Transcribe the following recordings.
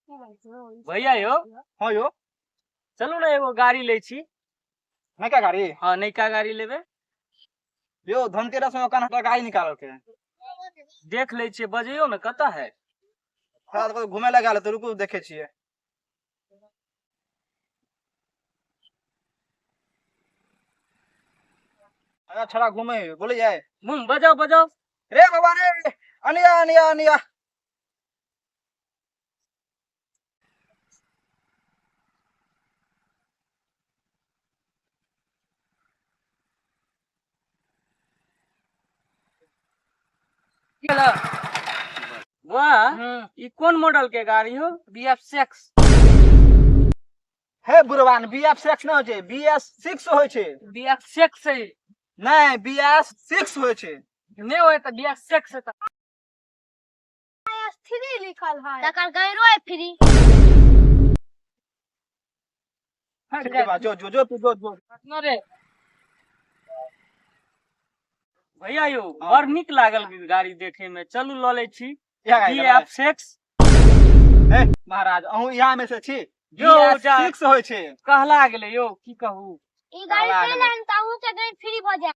भैया यौ। हाँ यौ। चलू ने एगो गाड़ी लै छी। नयका गाड़ी? हाँ, नयका गाड़ी लेबै। यौ धनतेरस में ओकरा गाड़ी निकालल के। देख लै छियै, बजैयौ ने कतऽ है। थोड़ा तऽ घुमै लए गेल तऽ रुकू देखै छियै। अरे छोड़ा घुमे बोले जाए। मुँह बजाओ बजाओ। रे बाबा रे, अनिया अनिया अनिया। वाह, ई कोन मॉडल के गाड़ी हो? BF6। हे बुढ़वान, BF6 नहि होइ छै, BS6 होइ छै। BF6 है। नहि, BS6 होइ छै। नहि होइ तऽ BF6 है। थ्री लिखल है। तकर गैरो है फ्री। ठीक है बा, जो जो जो तू जो जो। न रे। भैया यौ, हाँ। बड़ नीक लागल गाड़ी देखे में, चलू लऽ लै छी। इएह गाड़ी लेबै। BF6। हे महाराज, अहूँ इएह में से छी? यौ, जा। BS6 होइ छै। कहला गेलै यौ, की कहू। ई गाड़ी कहला चलि गेलै। आन तऽ अहूँ के गाड़ी फ्री भऽ जायत।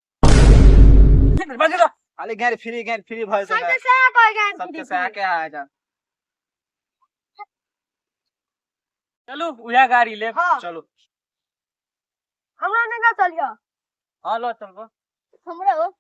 बज दो। खाली गाड़ी फ्री, गाड़ी फ्री भऽ जेतै। सबके सएह कहै गाड़ी सबके फ्री। सएह के आ जा। चलू उएह गाड़ी लेब। हाँ। चलू। हमरा नहि लऽ चलियौ। हाँ लऽ चलबो। हमरो।